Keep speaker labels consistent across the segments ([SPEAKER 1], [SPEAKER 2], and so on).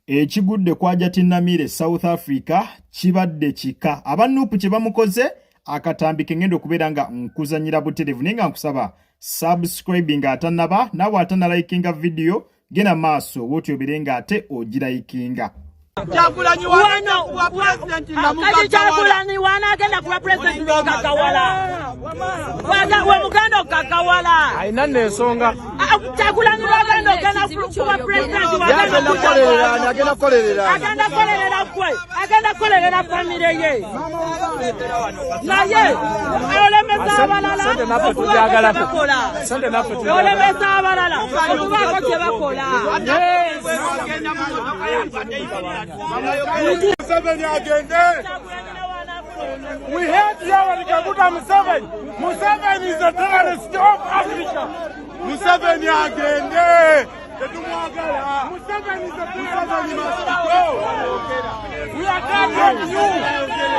[SPEAKER 1] Ekigudde ku Hajati Namire South Africa kibadde kika. Aba Nup kye bamukoze akatambi ke ngenda okubeera nga nkuzanyira buterevu naye nga nkusaba subscribing atanaba naawe atanalikinga vidiyo genda maaso woti obeere nga ate ogirayikinga.
[SPEAKER 2] Kyagulanyi kuba president nga
[SPEAKER 3] Kati Kyagulanyi wanagenda kuba president ng'ogagawala. We muganda ogagawala.
[SPEAKER 4] Alina nno ensonga.
[SPEAKER 3] Ah, Kyagulanyi lwagenda ogenda kuba president
[SPEAKER 5] Agenda kukolerera ani? Agenda kukolerera ani?
[SPEAKER 3] agenda kukolerera gwe, agenda kukolerera famire ye. Naye olemesa abalala
[SPEAKER 4] Sente naffe
[SPEAKER 3] okubaako kye
[SPEAKER 4] tuzaagalako.
[SPEAKER 3] bakola.
[SPEAKER 4] Sente naffe tuzaagalako.
[SPEAKER 3] Olemesa abalala okubaako kye bakola.
[SPEAKER 5] Museveni agende.
[SPEAKER 4] We hate Yoweri Kaguta Museveni. Museveni is a terrorist of Africa.
[SPEAKER 5] Museveni agende. Tetumwagala.
[SPEAKER 4] Museveni is a
[SPEAKER 5] Museveni
[SPEAKER 4] terrorist.
[SPEAKER 5] must go.
[SPEAKER 4] We are tired of you.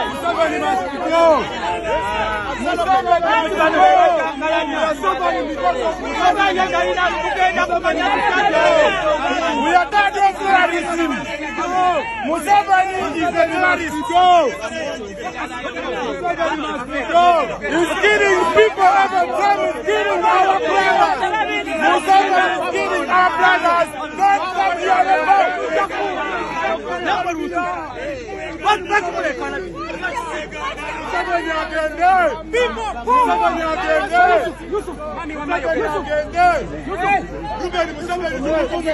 [SPEAKER 5] Museveni must go.
[SPEAKER 4] Museveni must go.
[SPEAKER 5] We are suffering because of Museveni. Museveni must go.
[SPEAKER 4] We are tired of terrorism. Museveni is a terrorist.
[SPEAKER 5] Go. Museveni must go.
[SPEAKER 4] He's killing people every time. He's killing our brothers. Museveni is killing our brothers. Don't come here and
[SPEAKER 5] Museveni agende. Museveni agende. Museveni agende. Ruben Museveni tumufunze.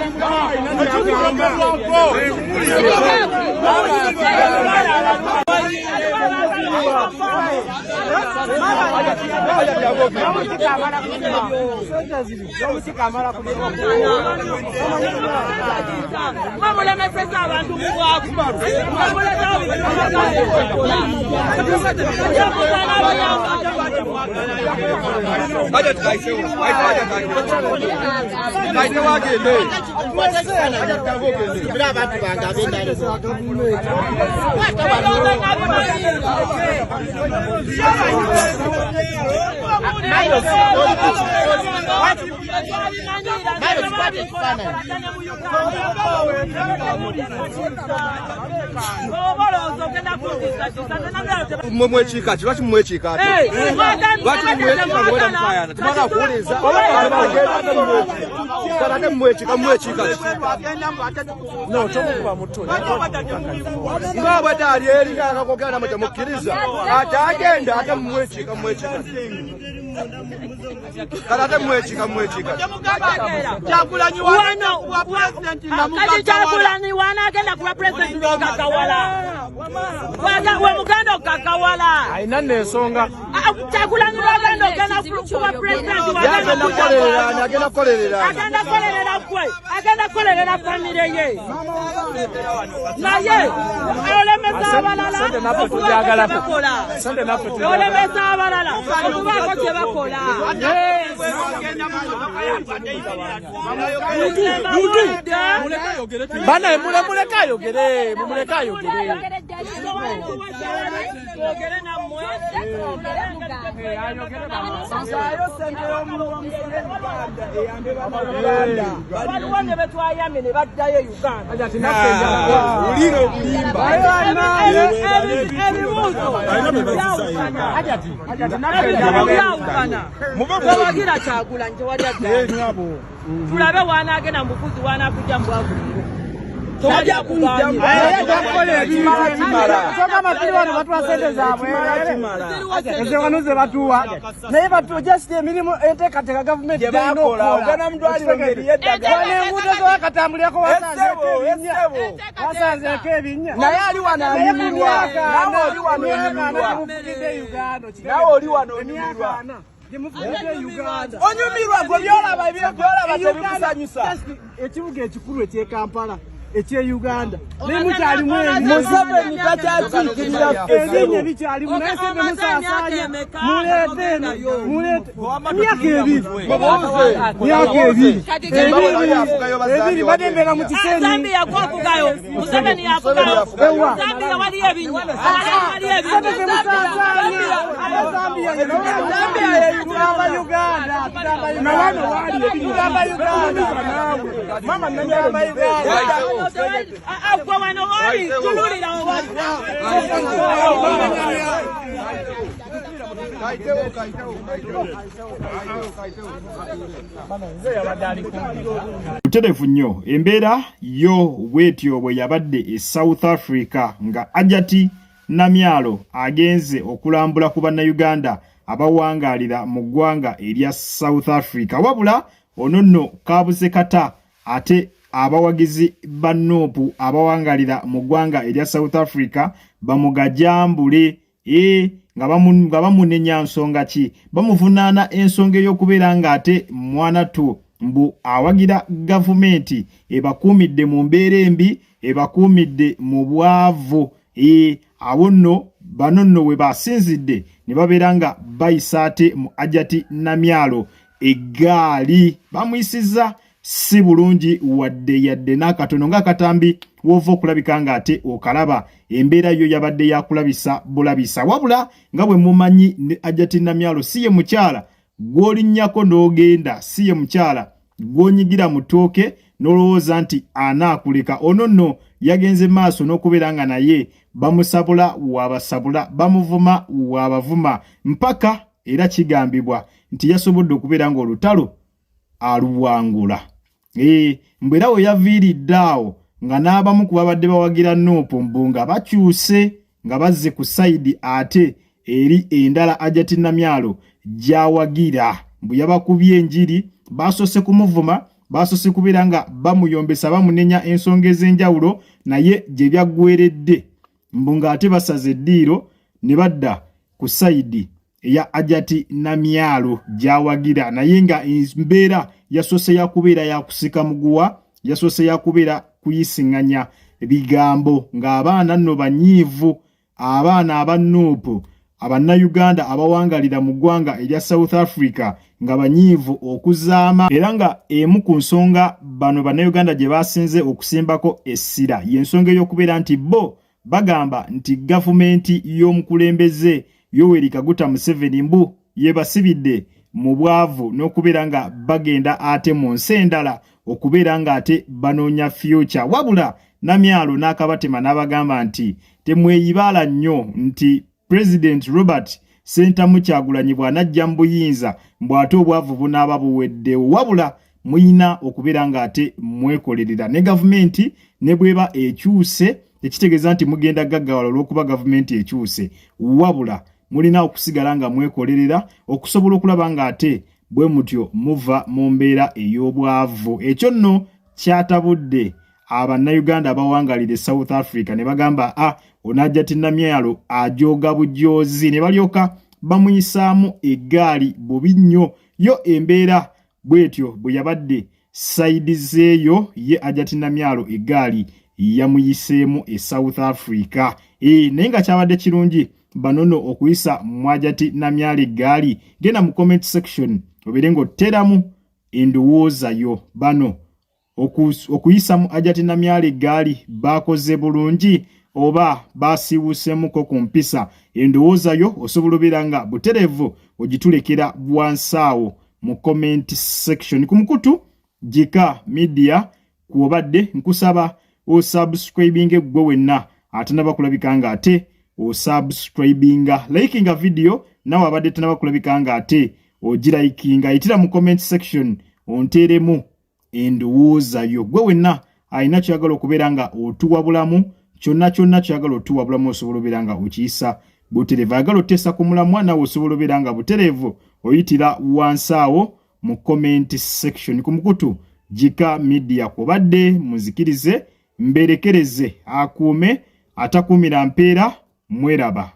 [SPEAKER 3] Mwamulemeseza abantu mu bwavu.
[SPEAKER 5] Mmwe mwekiika ki? Lwaki mumwekiika ate? Lwaki mumwekiika mwena mukayana? Temwagala kuwuliriza. Kale ate mumwekiika mumwekiika ki? Nga abadde ali eri ng'akakogera namwe temukkiriza. Ate agenda ate mumwekiika mumwekiika ki? Kale ate mumwekiika mumwekiika ki?
[SPEAKER 2] Kyagulanyi kuba president nga
[SPEAKER 3] Kati Kyagulanyi wanagenda kuba president ng'ogagawala. We muganda ogagawala.
[SPEAKER 4] Alina nno ensonga.
[SPEAKER 3] Ah, Kyagulanyi lwagenda ogenda kuba president
[SPEAKER 5] Agenda kukolerera ani? Agenda kukolerera ani?
[SPEAKER 3] agenda kukolerera gwe, agenda kukolerera famire ye. Naye olemesa abalala
[SPEAKER 4] Sente naffe
[SPEAKER 3] okubaako kye
[SPEAKER 4] tuzaagalako.
[SPEAKER 3] bakola.
[SPEAKER 4] Sente naffe tuzaagalako.
[SPEAKER 3] Olemesa abalala okubaako kye bakola.
[SPEAKER 4] Bana mule muleke ayogere, mumuleke ayogere.
[SPEAKER 3] Twogere nammwe. Waliwo ne betwayamye ne baddayo e Uganda.
[SPEAKER 5] Wulira obulimba.
[SPEAKER 3] Ebibuuzo byawukana. Ebibuuzo byawukana. Towagira Kyagulanyi tewali addayo. Tulabe wanaagenda mu bufuzi wanaakujja mu bwavu. Tewali akugambye.
[SPEAKER 6] Kyokka abatuli wano batuwa sente zaabwe eze wano ze batuwa naye batu just emirimu enteekateeka gavumenti
[SPEAKER 2] Gye bakola, ogenda mu ddwaliro ng'eriyo eddagala.
[SPEAKER 6] Wano enguudo zewakatambulirako wasanzeeko
[SPEAKER 2] Essebo,
[SPEAKER 6] ebinnya
[SPEAKER 2] essebo.
[SPEAKER 6] wasanzeeko ebinnya
[SPEAKER 2] Naye ali wano
[SPEAKER 6] Naye ku
[SPEAKER 2] anyumirwa.
[SPEAKER 6] myaka
[SPEAKER 2] Nawe
[SPEAKER 6] ana
[SPEAKER 2] oli wano
[SPEAKER 6] emyaka ana
[SPEAKER 2] onyumirwa.
[SPEAKER 6] gyemufugidde Uganda
[SPEAKER 2] Nawe oli wano
[SPEAKER 6] emyaka
[SPEAKER 2] onyumirwa.
[SPEAKER 6] ana gyemufugidde Uganda
[SPEAKER 2] Onyumirwa gwe byolaba ebiro byolaba tebikusanyusa.
[SPEAKER 6] Just ekibuga ekikulu eky'e Kampala eky'e Uganda naye mukyalimu
[SPEAKER 2] Museveni takyakiikirira ffe
[SPEAKER 6] ebinnya
[SPEAKER 2] ssebo.
[SPEAKER 6] bikyalimu naye sente
[SPEAKER 3] Omaze emyaka
[SPEAKER 6] musaasaanya
[SPEAKER 3] emeka
[SPEAKER 6] muleete eno muleete emyaka 2
[SPEAKER 5] Mubuuze.
[SPEAKER 6] Myaka 2
[SPEAKER 5] Zimbabwe yafugayo
[SPEAKER 6] 2
[SPEAKER 5] Zambia
[SPEAKER 6] badde mbeera mu Kisenyi
[SPEAKER 3] Zambia gwafugayo. Museveni yafugayo.
[SPEAKER 6] Ewa.
[SPEAKER 3] Zambia waliyo ebinnya. Waliyo
[SPEAKER 6] sente
[SPEAKER 3] ebinnya.
[SPEAKER 6] zemusaasaanya ate Zambia
[SPEAKER 2] Zambia ye
[SPEAKER 6] tugamba Uganda tugamba Uganda tugamba Uganda tugamba Uganda.
[SPEAKER 3] Gwe wano wali tunulira wali.
[SPEAKER 1] Buterevu nnyo embeera yo bwetyo bwe yabadde e South Africa nga Ajati Namyalo agenze okulambula ku Bannayuganda abawangaalira mu ggwanga erya South Africa. Wabula ono nno kaabuze kata ate abawagizi ba Nup abawangalira mu ggwanga erya South Africa bamugajambule e nga bamunenya nsonga ki? Bamuvunaana ensonga ey'okubeera ng'ate mwanattu mbu awagira gavumenti ebakuumidde mu mbeera embi, ebakuumidde mu bwavu. E awo nno bano nno we basinzidde ne babeera nga bayisa ate mu Ajati Namyalo eggaali bamuyisizza si bulungi wadde yadde n'akatono ng'akatambi w'ova okulabika ng'ate okalaba embeera yo yabadde yakulabisa bulabisa. Wabula nga bwe mumanyi ne Ajati Namyalo si ye mukyala gw'olinnyako n'ogenda, si ye mukyala gw'onyigira mu ttooke n'olowooza nti anaakuleka. Ono nno yagenze maaso n'okubeera nga naye bamusabula wabasabula, bamuvuma wabavuma mpaka era kigambibwa nti yasobodde okubeera ng'olutalo aluwangula. Ee, mbu era we yaviiridde awo nga n'abamu ku babadde bawagira Nup mbu nga bakyuse nga bazze ku sayidi ate eri endala Ajati Namyalo gy'awagira. Mbu yabakubye enjiri, basoose kumuvuma, basoose kubeera nga bamuyombesa, bamunenya ensonga ez'enjawulo, naye gye byaggweredde mbu ng'ate basaze eddiiro ne badda ku sayidi eya Ajati Namyalo gy'awagira, naye nga embeera yasoose yakubeera yakusika muguwa, yasoose yakubeera kuyisinganya bigambo ng'abaana nno banyiivu, abaana aba Nup Abannayuganda abawangalira mu ggwanga erya South Africa nga banyiivu okuzaama, era nga emu ku nsonga bano Bannayuganda gye basinze okusimbako essira y'ensonga ey'okubeera nti bo bagamba nti gavumenti y'omukulembeze Yoweri Kaguta Museveni mbu yebasibidde mu bwavu n'okubeera nga bagenda ate mu nsi endala okubeera nga ate banoonya future. Wabula Namyalo n'akabatema n'abagamba nti temweyibaala nnyo nti President Robert Ssentamu Kyagulanyi bw'anajja mu buyinza mbu ate obwavu bunaaba buweddewo, wabula muyina okubeera nga ate mwekolerera ne gavumenti ne bweba ekyuse tekitegeeza nti mugenda gaggawala olw'okuba gavumenti ekyuse, wabula mulina okusigala nga mwekolerera okusobola okulaba nga ate bwe mutyo muva mu mbeera ey'obwavu. Ekyo nno kyatabudde Abannayuganda abawangalira e South Africa ne bagamba a ah, onajja Namyalo ajooga bujoozi, ne balyoka bamuyisaamu eggaali bubi nnyo. Yo embeera bwetyo bwe yabadde sayidi zeeyo, ye Ajati Namyalo eggaali yamuyiseemu e South Africa. E, naye nga kyabadde kirungi banono okuyisa Mwajati Namyalo eggaali. Genda mu comment section obeere ng'otteramu endowooza yo, bano okuyisa mu Ajati Namyalo eggaali baakoze bulungi oba baasiiwuuseemuko ku mpisa? Endowooza yo osobola obeera nga butereevu ogitulekera wansi awo mu comment section ku mukutu Gika Media kw'obadde. Nkusaba osubscribinge ggwe wenna atanaba kulabika nga ate osubscribinga, likinga video nawe abadde tanaba kulabika nga ate ogirayikinga, yitira mu comment section onteeremu endowooza yo. Gwe wenna alina kyoyagala okubeera nga otuwabulamu, kyonna kyonna kyoyagala otuwabulamu osobola obeera nga okiyisa butereevu. Ayagala oteesa ku mulamwa nawe osobola obeera nga butereevu oyitira wansi awo mu comment section ku mukutu Gika Media kwobadde. Muzikirize mberekereze, akuume atakuumira mpeera, mweraba.